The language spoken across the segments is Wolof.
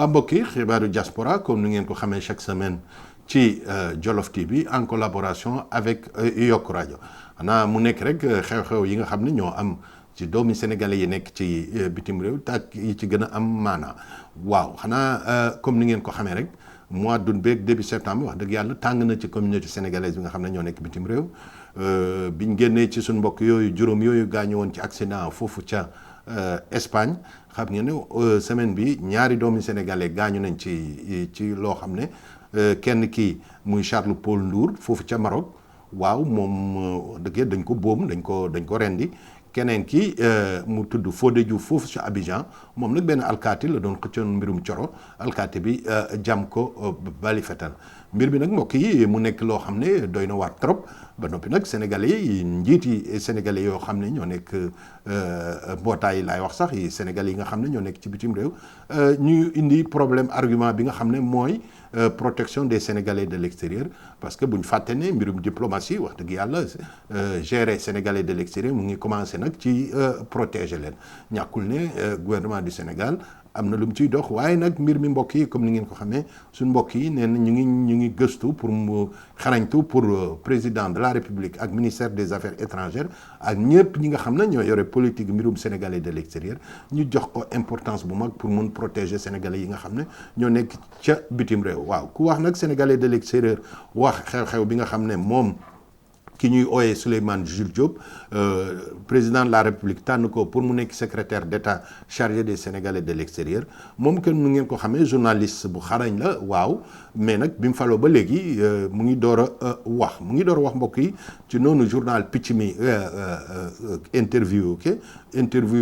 waa mbokk yi xibaaru diaspora comme ni ngeen ko xamee chaque semaine ci Jolof TV en collaboration avec Yok Radio xanaa mu nekk rek xew-xew yi nga xam ne ñoo am ci doomi sénégalais yi nekk ci bitim réew tak yi ci gën a am maanaa waaw xanaa comme ni ngeen ko xamee rek mois d'août beeg début septembre wax dëgg yàlla tàng na ci communauté sénégalaise bi nga xam ne ñoo nekk bitim réew biñ génnee ci suñ mbokk yooyu juróom yooyu gaañu woon ci accident foofu ca Espagne xam ngeen ne semaine bi ñaari doomi sénégalais gaañu nañ ci loo xam ne kenn kii muy Charles Paul Ndour foofu ca Maroc waaw moom dëgg dañ ko boom dañ ko rendi keneen ki mu tudd Fodé Diouf foofu ci Abidjan moom nag benn alkaati la doon xëccoon mbirum coro alkaati bi jam ko bali fetal mbir bi nag mbokk yi mu nekk loo xam ne doy na waar trop ba noppi nag sénégalais yi njiiti sénégalais yoo xam ne ñoo nekk mbootaay laay wax sax yi sénégalais yi nga xam ne ñoo nekk ci bitim réew ñu indi problème argument bi nga xam ne mooy protection des sénégalais de l'extérieur parce que bu ñu fàtte ne mbirum diplomatie wax dëgg yàlla gérer sénégalais de l'extérieur mu ngi commencé nag ci protéger leen ñàkkul ne gouvernement du Sénégal am na lu mu ciy dox waaye nag mbir mi mbokk yi comme ni ngeen ko xamee suñ mbokk yi nee na ñu ngi gëstu pour mu xarañtu pour président de la République ak ministère des affaires étrangères ak ñëpp ñi nga xam ne ñoo yore politique mbirum sénégalais de l'extérieur ñu jox ko importance bu mag pour mun protéger sénégalais yi nga xam ne ñoo nekk ca bitim réew waaw ku wax nag sénégalais de l'extérieur wax xew-xew bi nga xam ne moom ki ñuy ooyee Souleymane Jules Diop président de la République tànn ko pour mu nekk secrétaire d'État chargé des Sénégalais de l'extérieur moom kenn nu ngeen ko xamee journaliste bu xarañ la waaw mais nag bi mu faloo ba léegi mu ngi door a wax mbokk yi ci noonu journal picc mi interview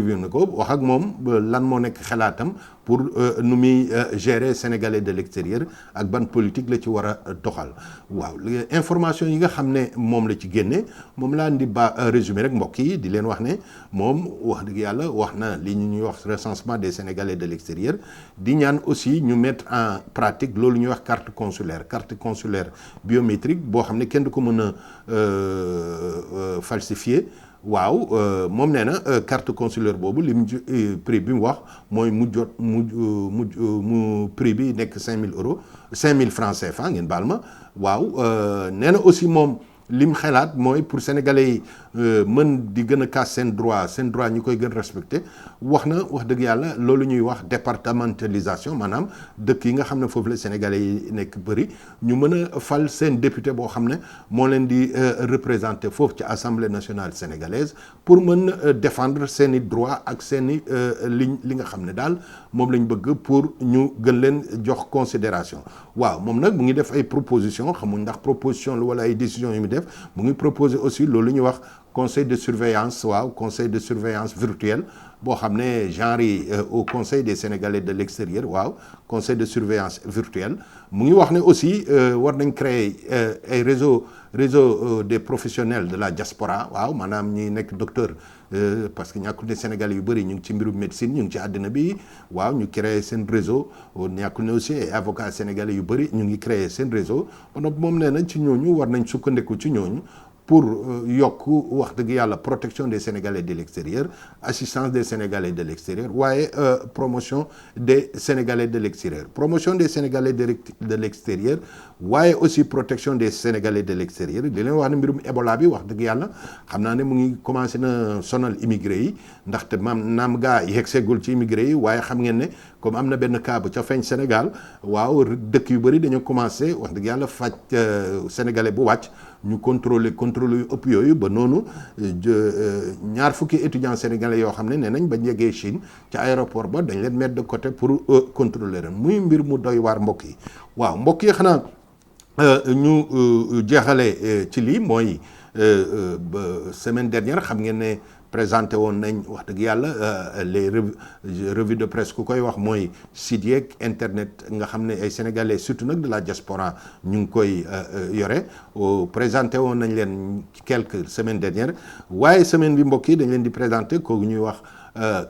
bi na ko wax ak moom lan moo nekk xalaatam pour nu muy gérer sénégalais de l'extérieur ak ban politique la ci war a doxal waaw information yi nga xam ne moom la ci génne moom laa di résumé rek mbokk yi di leen wax ne moom wax dëgg yàlla wax na li ñuy wax recensement des sénégalais de l'extérieur di ñaan aussi ñu mettre en pratique loolu ñuy wax carte consulaire biométrique boo xam ne kenn du ko mën a falsifier waaw moom nee na carte consulaire boobu prix bi mu wax mooy mu prix bi nekk 5000 francs CFA ngeen baal ma waaw nee na aussi moom lim xalaat mooy pour sénégalais yi mën di gën a kaas seen droit ñu koy gën respecté wax dëgg yàlla loolu ñuy wax départementalisation maanaam dëkk yi nga xam ne foofu la sénégalais yi nekk bëri ñu mën a fal seen député boo xam ne moo leen di représenter foofu ci assemblée nationale sénégalaise pour mën défendre seen i droit ak seen i li nga xam ne daal moom lañ bëgg pour ñu gën leen jox considération waaw moom nag mu ngi def ay proposition xamuñ ndax proposition la wala ay décisions yu mu def mu ngi proposer aussi loolu ñuy wax conseil de surveillance virtuel boo xam ne genre yi au conseil des sénégalais de l'extérieur waaw conseil de surveillance virtuel mu ngi wax ne aussi war nañ créer ay réseau des professionnels de la diaspora waaw maanaam ñi nekk docteur parce que ñàkkul ne sénégalais yu bëri ñu ngi ci mbirum médecine ñu ngi ci àddina bi waaw ñu créer seen réseau ñàkkul ne aussi ay avocats sénégalais yu bëri ñu ngi créer seen réseau ba noppi moom nee na ci ñooñu war nañ sukkandiku ci ñooñu pour yokk wax dëgg yàlla protection des sénégalais de l'extérieur assistance des sénégalais de l'extérieur waaye promotion des sénégalais de l'extérieur de l'extérieur waaye aussi protection des sénégalais de l'extérieur di leen wax ne mbirum Ebola bi wax dëgg yàlla xam naa ne mu ngi commencé na sonal immigré yi ndaxte naam gaa yegg seegul ci immigré yi waaye xam ngeen ne comme am na benn cas bu ca feeñ Sénégal waaw dëkk yu bëri dañoo commencé wax dëgg yàlla faj sénégalais bu wàcc ñu contrôler yu ëpp yooyu ba noonu ñaar fukki étudiants sénégalais yoo xam ne nee nañ ba yeggee Chine ca aéroport ba dañ leen mettre de côté pour contrôler ren muy mbir mu doy waar mbokk yi waaw mbokk yi xanaa ñu jeexale ci lii mooy semaine dernière xam ngeen ne présenté woon nañ wax dëgg yàlla les revues de presse ku koy wax mooy site yeeg internet nga xam ne ay sénégalais surtout nag de la diaspora ñu ngi koy yore présenté woon nañ leen quelques semaines dernières waaye semaine bi mbokk yi dañ leen di présenté kooku ñuy wax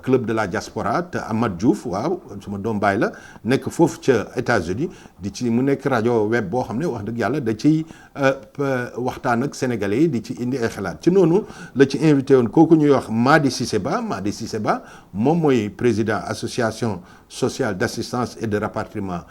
club de la diaspora te Amath Diouf waaw suma doom baay la nekk foofu ca États-Unis di ci mu nekk rajo web boo xam ne wax dëgg yàlla da ciy waxtaan ak sénégalais yi di ci indi ay xalaat ci noonu la ci invité woon kooku ñuy wax Mady Cissé Ba moom mooy président association sociale d'assistance et de rapatriement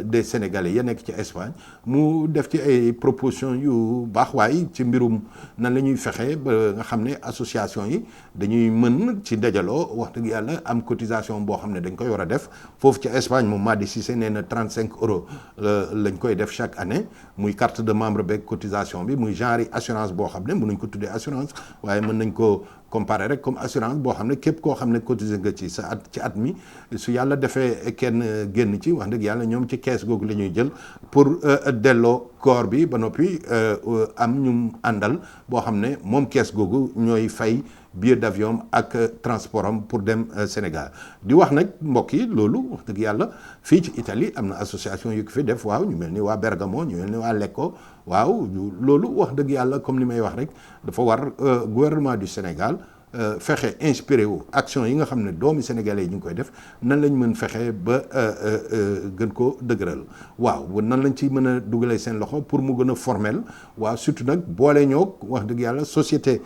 des sénégalais ya nekk ci Espagne mu def ci ay propositions yu baax waay ci mbirum nan la ñuy fexe ba nga xam ne association yi dañuy mën ci dajaloo wax dëgg yàlla am cotisation boo xam ne dañ koy war a def foofu ci Espagne moom Mady Cissé nee na 35 € lañ koy def chaque année muy carte de membre beeg cotisation bi muy genre assurance boo xam ne mënuñ ko tuddee assurance waaye mën nañ ko comparer rek comme assurance boo xam ne képp koo xam ne cotisé nga ci sa at ci at mi su yàlla defee kenn génn ci wax dëgg yàlla ñoom ci kees googu la ñuy jël pour delloo koor bi ba noppi am ñu àndal boo xam ne moom kees googu ñooy fay billet d'avion ak transport am pour dem Sénégal di wax nag mbokk yi loolu wax dëgg yàlla fii ci Italie am na association yu ko fi def waaw ñu mel ni waa Bergamo ñu mel ni waa Lecco waaw loolu wax dëgg yàlla comme li may wax rek dafa war gouvernement du Sénégal fexe inspiré wu action yi nga xam ne doomi sénégalais yi ñu ngi koy def nan lañ mën fexe ba gën ko dëgëral waaw nan lañ ci mën a dugalee seen loxo pour mu gën a formel waaw surtout nag boole ñoo wax dëgg yàlla société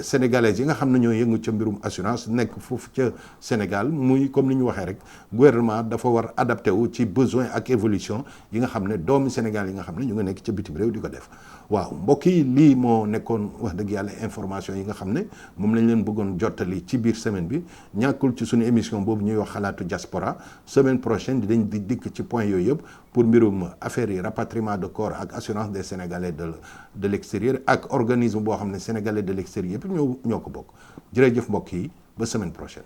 sénégalaises yi nga xam ne ñoo yëngu ca mbirum assurance nekk foofu ca Sénégal muy comme ni ñu waxee rek gouvernement dafa war adapté wu ci besoin ak évolution yi nga xam ne doomi Sénégal yi nga xam ne ñu nga nekk ca bitim réew di ko def waaw mbokk yi lii moo nekkoon wax dëgg yàlla information yi nga xam ne moom lañ leen bëggoon jottali ci biir semaine bi ñàkkul ci suñu émission boobu ñuy wax xalaatu diaspora semaine prochaine dinañ di dikk ci point yooyu yëpp pour mbirum affaire yi rapatriement de corps ak assurance des Sénégalais de l'extérieur ak organisme boo xam ne Sénégalais de l'extérieur yëpp ñoo ko bokk jërëjëf mbokk yi ba semaine prochaine